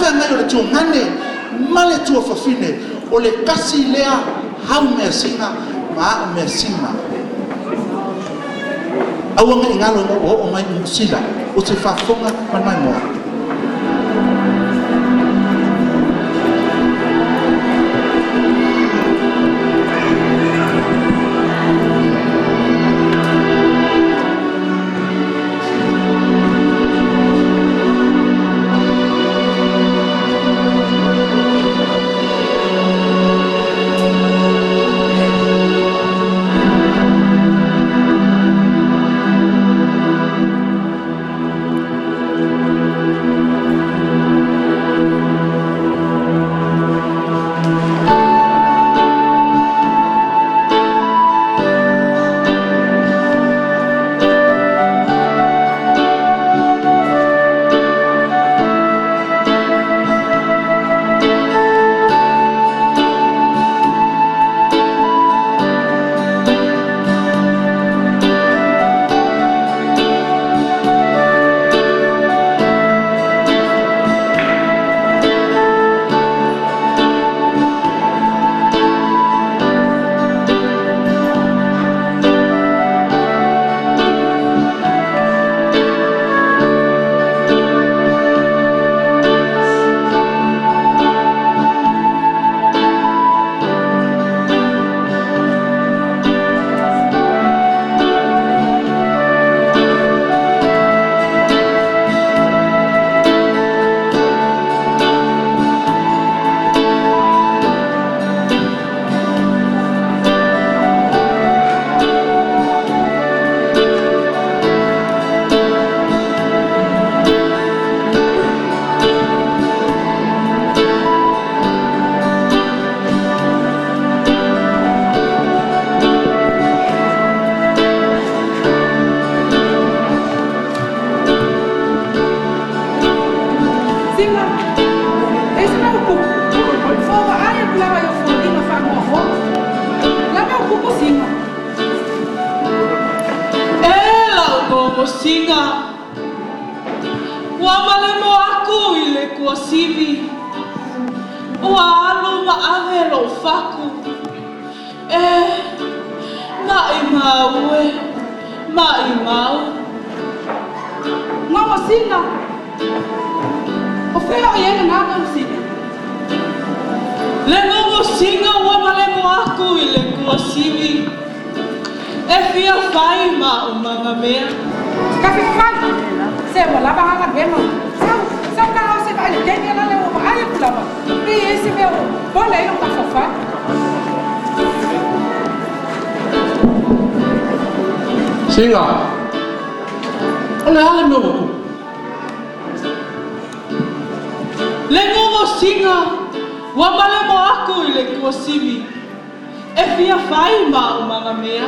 feagai o le tuagane ma le tuafafine, o le tasi lea hau measina ma a'u measina. Aua ne i galo ina ua oo mai i Niu Sila, ou te faafofoga ma le maimoa. Sina, e se mea o tupu. Ua vaai atu lava i ou foliga faanoanoa. O le a le mea ua tupu Sina? E la'u gogosiga, ua malemo aku i le kuasivi, ua alu ma ave lo'u faku, e ma'imau e, ma'imau. Gogosiga, o fea o i ai lena gogosiga? Le gogosiga ua malemo aku i le kuasivi, e fia fai ma'u magamea. Tafifai, se ua lava a galuega. Sau, sau ta o se vaai i le taimi la lea ua vaai atu lava. Pei e se mea o pole ai lou mafaufau. Siga, o le a le mea ua tupu? Le gogosiga ua malemo aku i le kuasivi, e fia fai ma'u magamea.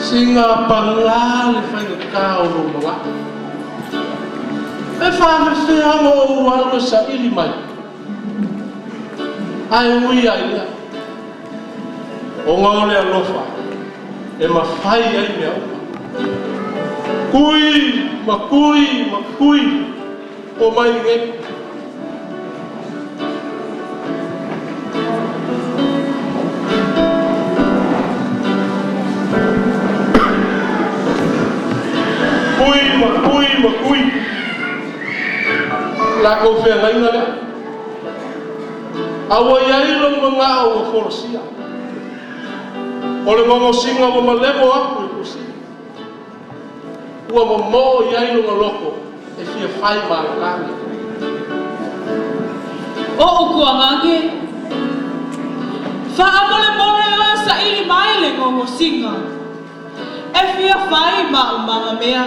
Siga pagā le faigata o lou mana'o. E faafefea ona ou alu e saili mai? Ae ui lava i lea, ona o le alofa e mafai ai mea uma. Kui ma kui ma kui, omai iinei. Kui ma kui ma kui. La kou feagaiga lea. A ua i ai lou mana'o ua folasia. O le gogosiga ua malemo aku i kuasivi. Ua momo'o i ai lona loto e fia fai malelane. O upuagage, faamolemole oe saili mai le gogosiga, e fia fai ma'u magamea.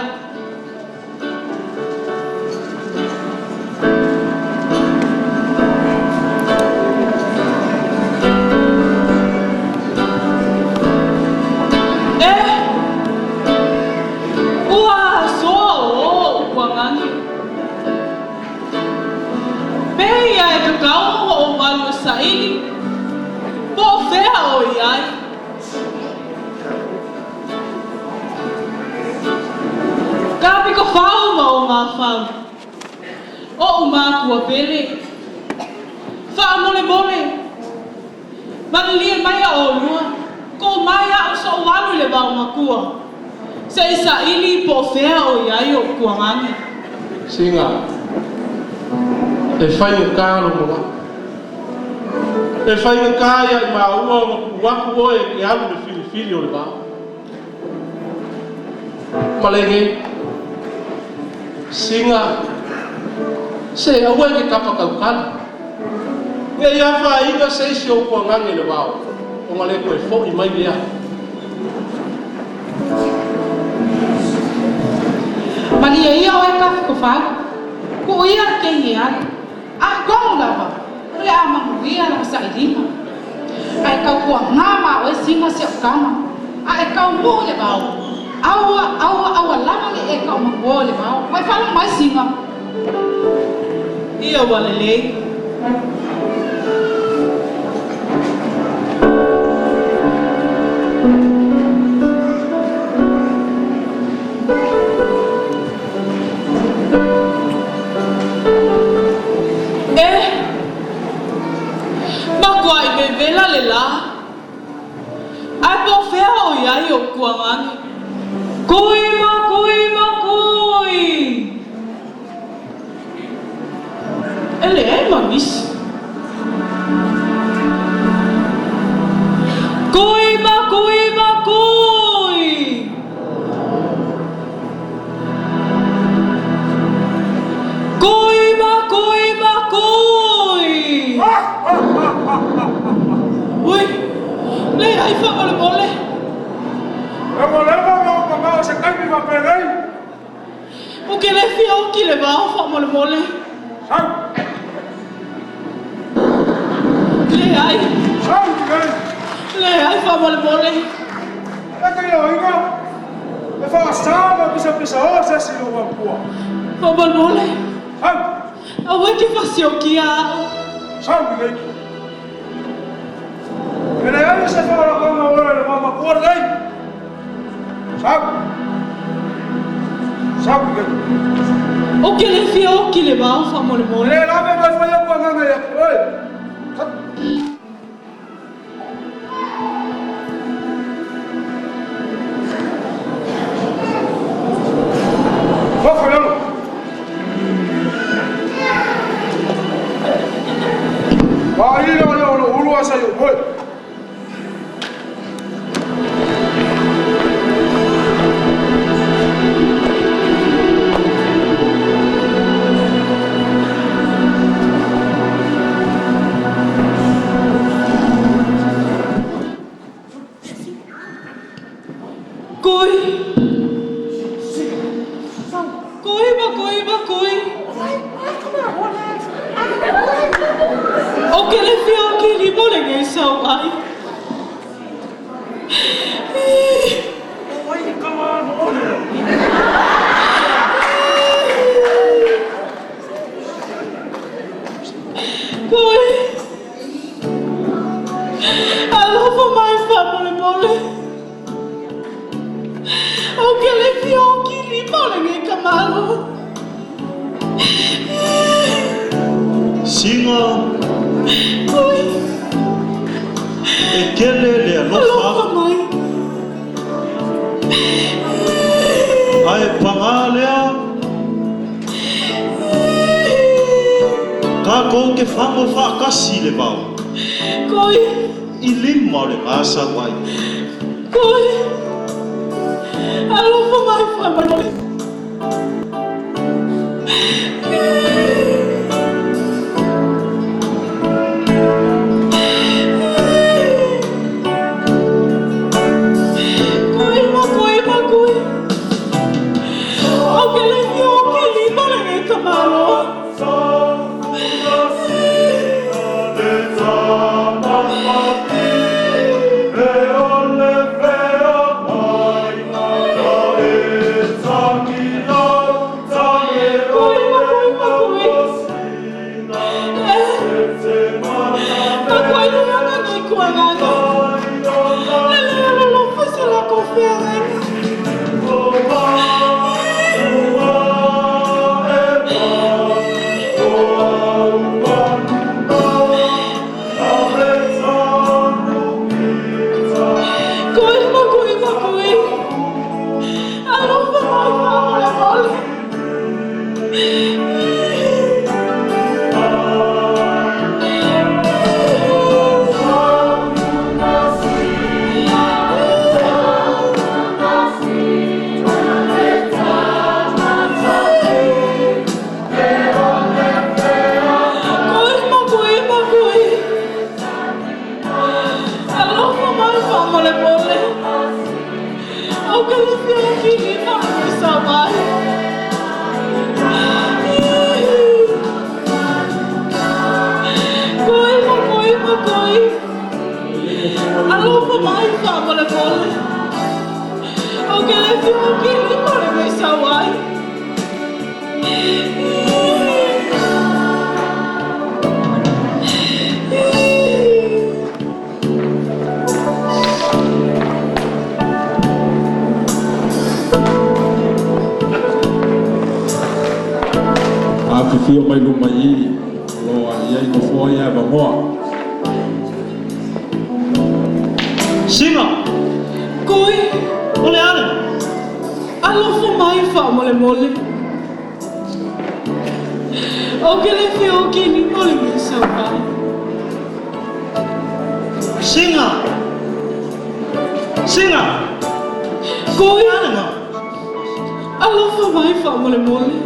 E ua asoa o upuagage. Pei ia e tatau ona ou alu e saili, po o fea o i ai. Kapikofau ma o mafau. Oʻu makua pele. Faamolemole. Malilie mai a ʻolua, kō mai aʻu soʻu alu i le vaomakua. Se i saʻili po o fea o i ai oʻu tuagage. Siga, e faigata lou manao. E faigata ia i maua ona tuu atu oe e te alu i le filifili o le vao. Malege, Siga, se aua e te tapa tautala. Ne i afaina se isi o ou tuagage i le vao, ona le toe foʻi mai lea. Malie ia oe Tafitofalu, tuu ia le keiki e alu. Atonu lava, o le a manuia lana saʻiliga. Ae tautuagā ma oe Siga si au tama, a e taunuu i le vao, aua, aua, aua lava ne i e taumatuo i le vao. Ua e faalogo mai Siga? Ia ua lelei. E makuaʻi vevela le lā. Ae po o fea o i ai oʻu tuagage? Kui ma kui ma kui! E leai ma nisi. Kui ma kui ma kui! Kui ma kui ma kui! Ui, leai faamolemole. E ua leva ona ou manao se taimi faapenei. Ou te le fia oki i le vao faamolemole. Sau. Leai. Sau lelei. Leai faamolemole. E te ioaina, e faasā ma pisapisaoa se isi i lou vaomatua. Faamolemole. Sau. Aua e te faasiokia au. Sau lelei. E leai se faaolataga o oe i le vaomatua lenei. Sau. Sau lelei. Ou te le fia oki i le vao faamolemole. E le lave mai fai ou agaga ia te oe. Sau. Nofo i lalo. Vaai lea o lou ulu ae sa i ou moe. Kui. Kui ma kui ma kui. Ou te le fia oki i lima o lenei sauai. Kui. Alofa mai faamolemole. Ou te le fia oki i lima o lenei tamalo. Siga. Kui. E tele le alofa. Alofa mai. Ae pagā lea, tatou te fago faatasi i le vao. Kui. I lima o le gasau ai. Kui. Alofa mai faamolemole. Kui ma kui ma kui. Ou te le fia oki i lima o lenei tamalo. Kui ma kui ma kui. E makuai leaga nei kuagaga. Le le alolofa i se latou feagaiga. Faamolemole, ou te le fia oki i lima o le mea sau ai. Koi ma koi ma koi. Alofa mai faamolemole. Ou te le fia oki i lima o le mea sau ai. Afifio mai luma i i, o lo o i ai nofoa ia avanoa. Siga! Kui! O le a lena? Alofa mai faamolemole. Ou te le fia oki i lima o le mea sau ai. Siga! Siga! Kui! O le a lena? Alofa mai faamolemole.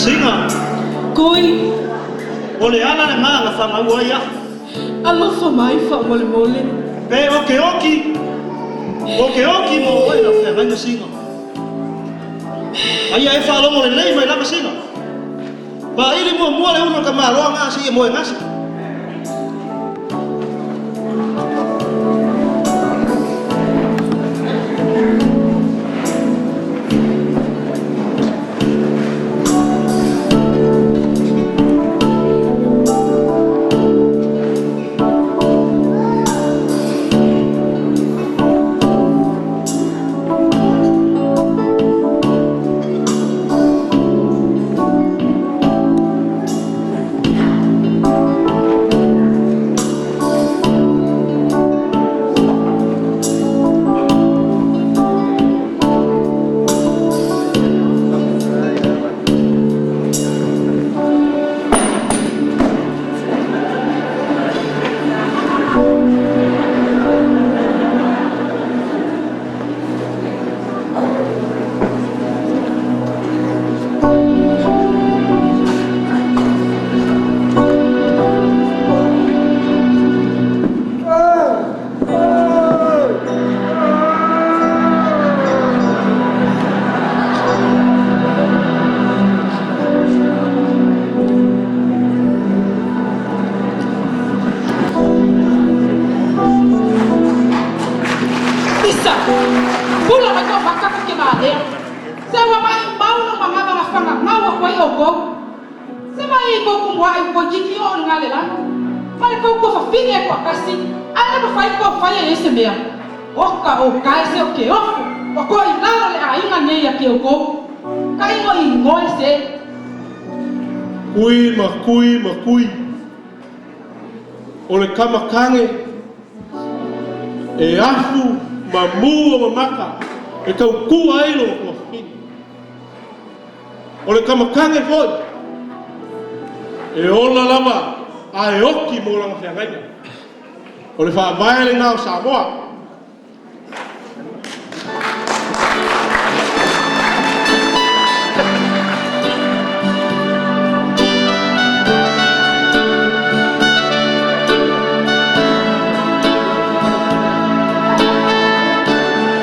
Siga! Kui! O le ala lena na fanau ai au. Alofa mai faamolemole. Pe o ke oki, o ke oki mo oe lau feagaiga Siga. A ia e faalogo lelei mai lava Siga. Paili muamua le ulu o le tamaloa na seia moegase. Isa, pula mai kou maka ma ke valea. Se ua maʻimau lou magava na fagagau aku ai ʻoukou. Se mai i kou kumu aʻe ua kiki oo le galelano, ma le kou tuafafine e toʻatasi, ae le mafai kou faia i ai se mea. Oka o kae se o ke ofo, ua koa i lalo le ʻaiga nei ia ke ʻoukou. Ka inoinoe se. Kui ma kui ma kui. O le kamakage e afu ma mū ona maka e taukua ai lona tuafafine. O le kamakage foi e ola lava ae oki mo lana feagaiga. O le faavae lena o Samoa.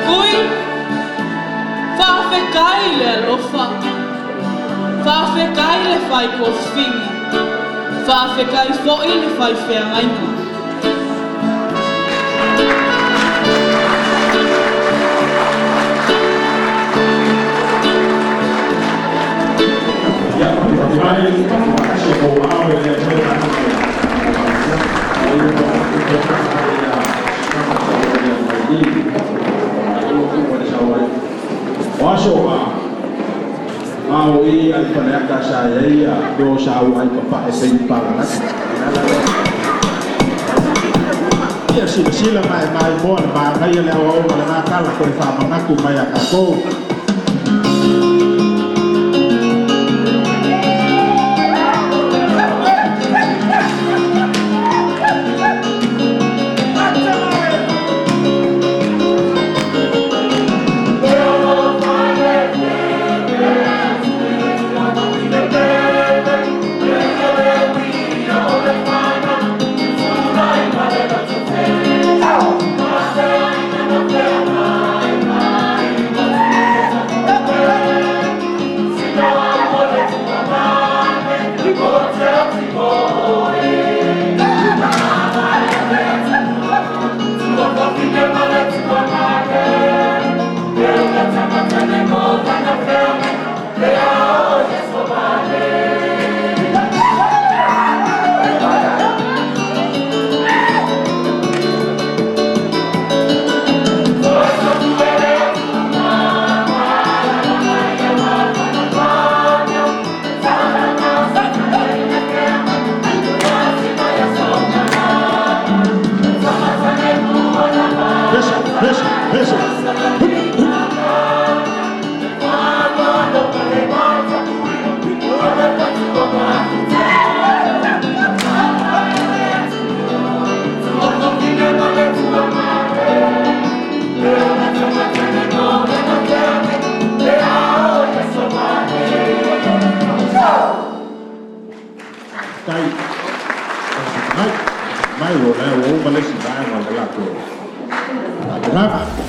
Kui, faafetai i le alofa, faafetai i le fai tuafafine, faafetai foi i le fai feagaiga. Ia, fatifati mai, fatifati se kou ao e le faapea o sa uai papae pei palalagi. Ia silasila maemae moa le manaia le aoaoga o lena tala toe faamanatu mai a tatou. Pesa, pesa, pesa. Tai. Mai, mai ua lea ua uma le isi vaega o le latou tapenaga.